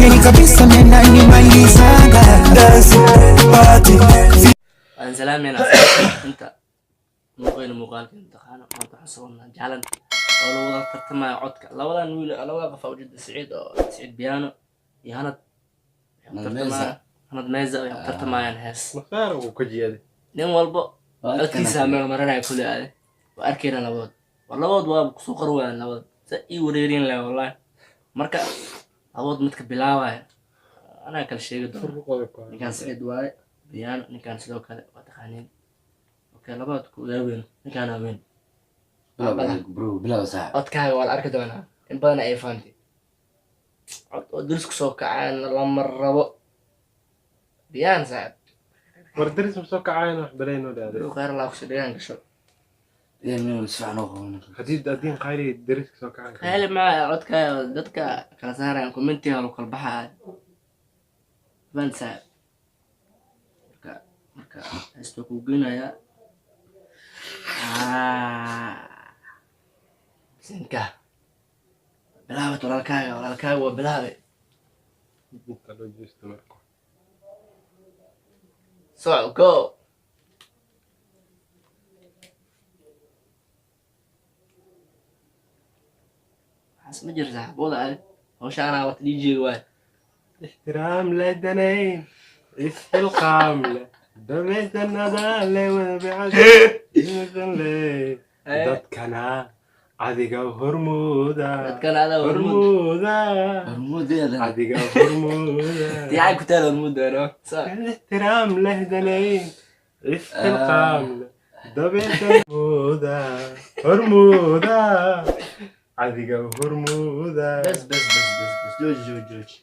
Yani kabisa menanimalizaga. Dance, party. Waan salaameynaa inta muuqeyna muuqaalkeena taqaano. Maanta waxaan soo wadnaa jaalan oo lagu wada tartamayo codka labadan wiil, labada qof aa ujeeda, Siciid oo Siciid Biyaano iyo Hanad. Waxay ku Hanad tartamayaan, Hanad Meeza, waxay ku tartamayaan hees. Maqaar uu ka jiyaday. Nin walbo codkiisa meel marinaya kule aade. Waa arkayna labadood, waa labadood, waa kusoo qarwayaan labadood sa ii wareerin lahay wallahi. Marka labadood midka bilaabaya anaa kala sheegi doono. Ninkaan Siciid waaye Biyaano, ninkaan sidoo kale waa taqaaniin. Okay, labadood ku weyn, ninkaana weyn. Bro, bilow saaxib. Codkaaga waa la arki doonaa in badan ay fahanti cod oo diris kusoo kacaan lama rabo, Biyaan saaxib. War daris ma soo kacayna, wax balayn oo dhaaday. Dhul khayr laa kusoo dhigaan gasho. Inuu si fiican u qaban. Haddii qayli dariska soo kacan karo. Khayli maa, codkaaga dadka kala saarayaan, commentiga lagu kala baxaya fahant saaxib. Marka heesta kuu geynayaa sinka bilaabad. Walaalkaaga waa bilaabay. Inta loo jeesto marka. Soco, go. Waxaas ma jiro saaxiibooda ade, hawsha anaa wata, DJ waay. Ixtiraam le danayn, isxilqaam le dhamaysanada le wadabicad le dadkana adiga hormuuda. Dadkana adaa hormuud. Hormuuda. Hormuudeeda. Adiga hormuuda. Tiicay ku taal hormuud waano. Ixtiraam leh danayn, isxilqaam leh dabeetanmuuda, hormuuda, adiga hormuuda. Bes bes bes bes bes, jooji jooji jooji.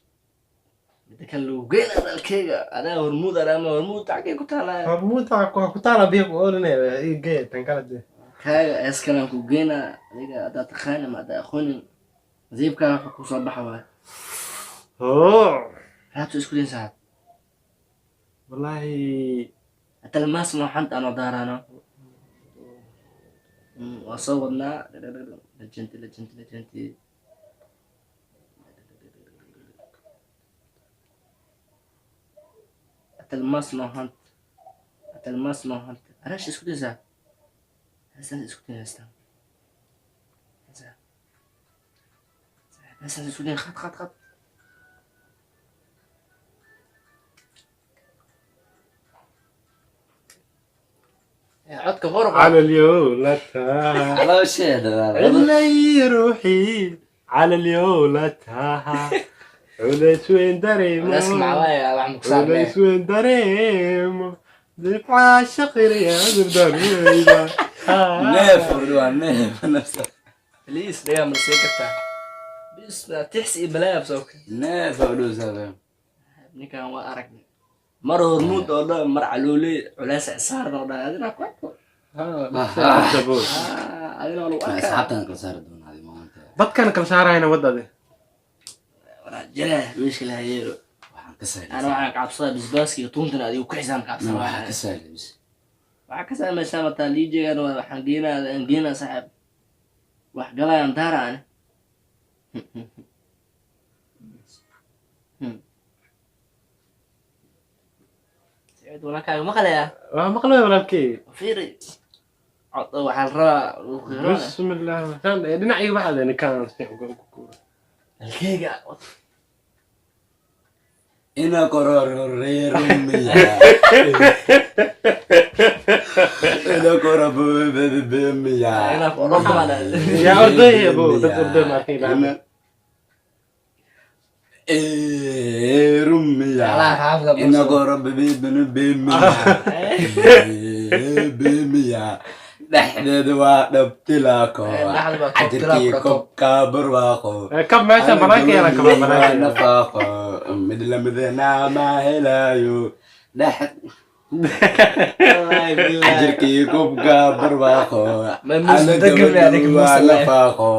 Mida kale lagu geyna dalkayga adaa hormuud, adaa ma hormuud xaggay ku taalaa? Hormuuda ku taala biyo ku oolinaya igee tan kala de. Kaaga heeskalaan ku geynaa adiga haddaa taqaani ma haddaa aqoonin, nasiibkaa waxa kusoo baxa waay. Oo. Raabta isku dayn saaxib. Wallaahi. Atalmaas nooxanta anoo daaraano waa soo wadnaa. Legend, legend, legend. Atalmaas nooxant, atalmaas nooxant. Arash isku day saaxib, heestaan isku day, heestaan heestaan heestaan isku day. Khad khad khad. Codka hor. على اليولتها. Caloosheeda. علي روحي على اليولتها، culays weyn dareemo. Culayska maxaa waaye? Wax ma ku saarnee? Culays weyn dareemo, dibcaa shaqiriya cudurdarweyda. Neef waa neef nafsa. Please, dhagaa ma sii kartaa? Bis tixsi iyo balaaya soo. Neef u dhow saaxib. Ninkan waa aragnay mar hormuud oo dhan, mar calooley culays saaran oo dhan adina ku arko. Ah, adina waa lagu arkaa. Asxaabtan kala saari doonaa adi maanta. Dadkan kala saarayna wadade. Walaa jira meesha la hayeero. Waxaan ka saaray. Ana waxaan ka cabsadaa basbaaska iyo tuuntana adigu ku xisaan ka cabsadaa. Waxaan ka saaray bis. Waxaa ka saamaysaa mataa liijegan. Waxaan geenaa, aan geenaa saaxiib, wax galayaan daara ani. Saciid walaalkaaga maqlayaa. Waa maqlay walaalkey. Fiiri cod oo waxaa la rabaa lagu qiroona. Bismillah raxmaan dhinacayga waxaad ninkaan si fiican ku kuura. Dalkeyga. Ina koror horeerumiya. Ina koror bemiya. Ina koror bemiya. Yaa orday abo, dad orday ma arkin ilaa. Rumiya. Allah xaafida. Ina koror bemiya. Bemiya. Dhexdeeda waa dhabtilaako. Dhexda waa koob Cadirkii tilaako. kobka barwaaqo. Kab meesha banaanka yaala, kaba banaanka yaala. Nafaaqo mid lamidna ma helayo dhex cajirkii kubka barwaaqo. Ma muus deggan bay adiga muus waa leh. Nafaaqo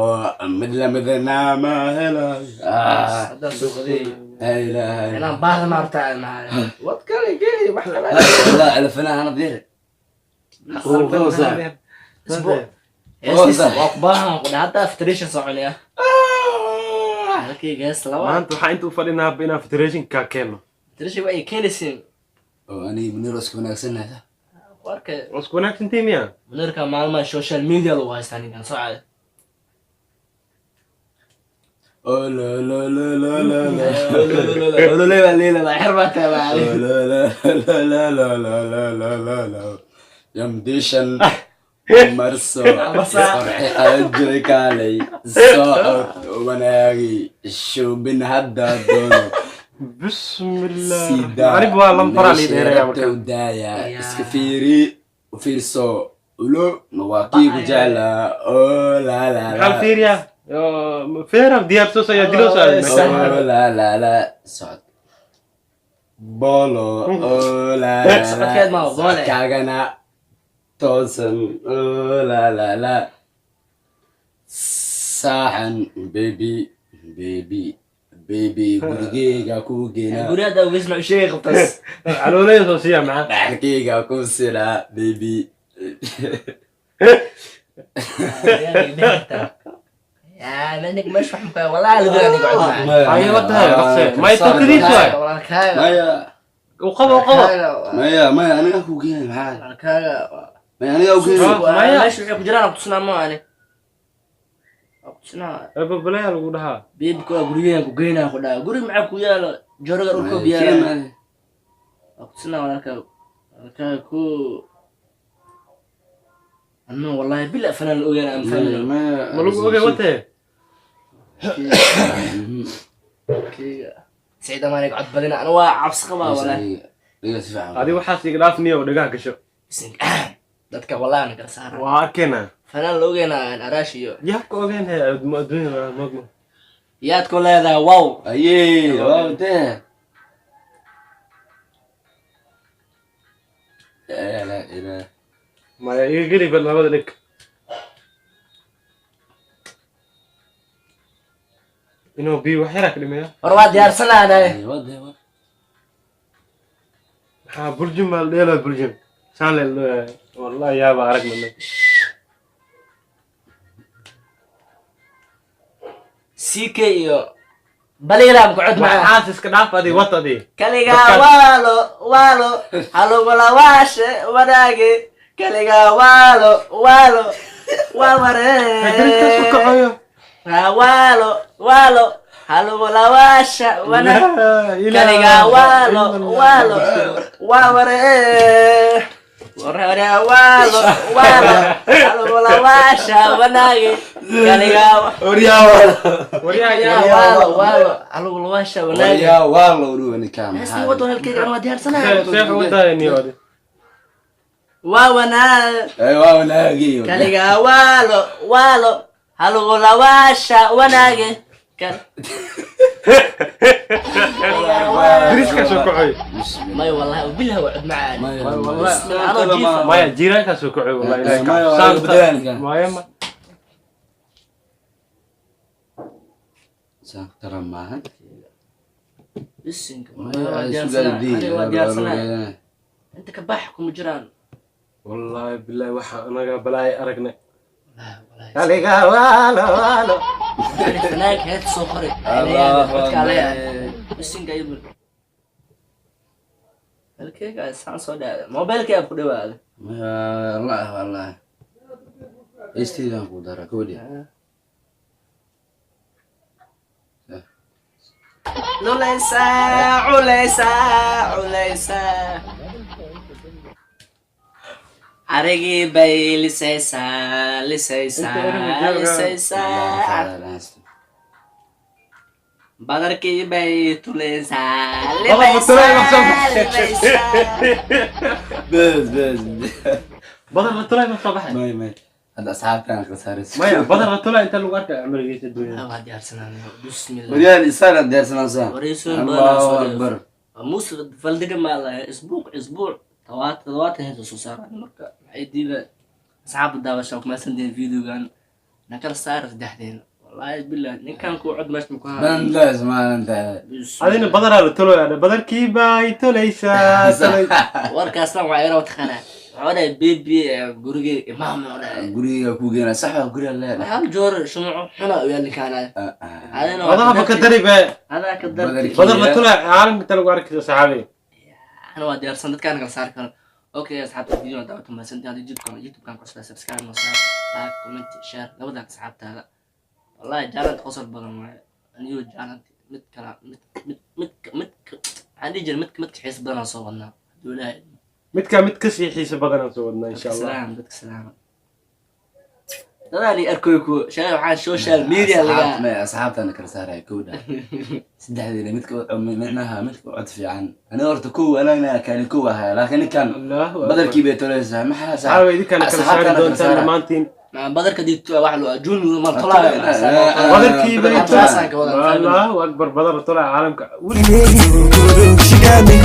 mid lamidna ma helayo. Haddaan soo qaday laa ilaaha illa inaan baahda maarta maxaa wad kale geli wax kale. Allah alfana ana dir. Isbuuc heestiis waa ku baahan ku dhahay hadda filtration soconaya. Halkayga hees laba. Maanta waxaa inta u fadhinaa inaan federationka keenno. Tirashi waa ay keenaysiin. Oo aniga Muniir oo iska wanaagsannahay. Warka. Waa isku wanaagsantii miya? Munirka maalmaha social media lagu haystaa ninkan soo caday. Oo lo lo lo lo lo lo. Olole baa leelada xer baa tahay baa. Oo lo lo lo lo lo lo lo lo lo lo. Yamdishan marso isqarxi ajiray kaalay socod wanaagi shubin hadda doono. Bismillah. Sida Anigu waa lambaraa lii dheereeyaa meesha marka. rabta u daaya iska fiiri u fiirso ulo waa kii ku jeclaa oo la la la. Maxaa fiiriyaa? Feera diyaarsoos ayaa diloo oo la la la socod bolo oo la la la. Socodkeed ma boole. Socodkaagana toosan oo la la la saaxan baby baby baby gurigeyga ku geena. Guryaha hadda ogeys ma u sheegay qabtaas. Caloolaya soo siiya maxaa? Dhaxalkeyga ku silaa baby. Yaa manig meesha wax mukaa walaa lagu aniga cod macaan. Ay, wadahay, dhaqse. May tokadiis waay. Walaalkaaga. Maya. U qabo, u qabo. Maya, maya, aniga ku geena maxaa? Walaalkaaga. Maya, aniga u geena. Maya. Meesha waxay ku jiraan aan kutusinaa ma ani. Aan kutusinaa. Babalaya lagu dhahaa. Beebka waa guryahan ku geynaa ku dhaha. Guri maxaa ku yaalo? Jooroga dhulka biyaala. Aan kutusinaa walaalkaaga. Walaalkaaga ku anuu wallahi bila fanaan la ogaana aan fahmin. Ma lagu ogay watee? Siciid amaaniga cod badina ana waa cabsi qabaa wallahi. Dhiga si fiican. Adi waxaas iga dhaaf niyo dhagaha gasho. Dadka wallahi ana kala saara. Waa arkeynaa. Fanaan la ogeynaa aan araash iyo. Yaa ka ogeen he adduunyada moogma. Yaad ku leedahay wow. Ayee, waa dee. La ilaha. Maya iga geli bal labada dhig. Inuu biyo wax yaraa ka dhimeeya. War waa diyaarsanaa anaye. Waa dee, waa. Maxaa buljim baa la dheelaa buljim. Saan la dheelaa. Wallahi yaaba aragna. CK iyo baliilaam ku cod macaan. Waxaas iska dhaaf adi wat adi. Kaligaa waalo waalo halugula waashe wanaage. Kaligaa waalo waalo waa Dariskaas u waree. kacayo. Waalo waalo halugula waasha wanaag. Kaligaa waalo waalo waa waree. Waree waalo waalo halugula waasha wanaage. Kaligaa Waryaa waa. Waryaa yaa waalo waalo halugula waasha wanaage. Waryaa waa la uruwa ninkaan. Heestii wado halkeyga anaa diyaarsanaya. Seex wadaaya niyo adi. Waa wanaag. Ay, waa wanaagi. Kaligaa waalo waalo halugula waasha wanaage. Dariskaas u kacayo. May wallahi bilaha waa cod macaan. Maya, wallahi. Maya jiiraankaas u kacayo wallahi ilaahay ka Maya, waa cabso. lagu bedelanka. Maya ma. Saan tara maahan. Bisinka Maya, waa ay diyaarsanaya. sugaal Aniga waa diyaarsanaya. Inta ka bax kuma jiraan. Wallahi billahi waxa anaga balaay aragnay. Wallahi wallahi. Kaligaa waalo waalo. Fanaanka heesta soo qoray. Allahu Codka leeyahay. akbar. Bisinka ibul. Halkeyga saan soo dhacday. Mobilka ayaa ku dhawaaday. Maya, Allah wallahi. Heesteydan ku dara koodhi. Luleysa, culeysa, culeysa. Arigii bay lisaysaa, lisaysaa, Inta ereyga jooga. lisaysaa. Badarkii bay tuleysaa, Baba, ma tulay, ma soo libaysaa, libaysaa. Bes bes. Badar la tulay ma soo baxay. Maya maya. Hadda asxaabtaan ka saaraysa. Maya badar la tulay inta lagu arkay cumrigiisa adduunyada. Waa diyaarsanaa, bismillah. Waryaal isaan diyaarsanaysaa. Wareysiin badan aan soo Allahu dhigay. akbar. Muus faldiga ma laha isbuuc isbuuc tawaat todobaatan hees soo saaran marka maxay diida asxaabta daawasha kuma santeen videogan nakala saar saddexdeen wallahi billah ninkan ku cod meesha ku haa. Bandaas maalinta. Adina badaraa la tulaya badarkii bay tulaysaa tulay. Warkaasna waa yara taqaanaa. Wuxuu dhahay, "Baby, gurigay imaam," wuxuu dhahay. Guriga ku geena, sax waa guriga leedahay. Hal joor shumaco xuna u yaal ninkaan. Adina waa Wadaha ka dari be. Adaa ka darti. Badarkii. Badar la tula caalamka inta lagu arki saxaabi. Ana waa diyaarsan, dadkaan kala saari karo. Okay, asxaabta, video daawata mahadsantahay. Haddii YouTube-kan ku cusbaa, subscribe noo saar, like, comment, share labada asxaabtaada. Wallahi challenge qosol badan waaye. Aniyo challenge mid kala mid mid mid mid waxaan dhihi jiray midka xiis badan aan soo wadnaa, hadduu Ilaahay idmo. Midka mid kasii xiiso badan aan soo wadnaa, insha Dadka Allah. Salaam dadka, salaam dadaan i arkoy ku shalay waxaan social media laga Asxaabtana kala saaraya kowdha saddexdeena, midka micnaha midka u cod fiican. Aniga horta kow anagna kaani kow ahaa, laakiin ninkan Allahu akbar. Badarkii bay tolaysaa, maxaa? Saxaabi, idinkana kala saari doontaan dhammaantiin. Ma badarka diibto wax loo ajuun ma tolaayo. Badarkii bay Saasaan ka wadaa. Allahu akbar, badar la tula caalamka. She got me.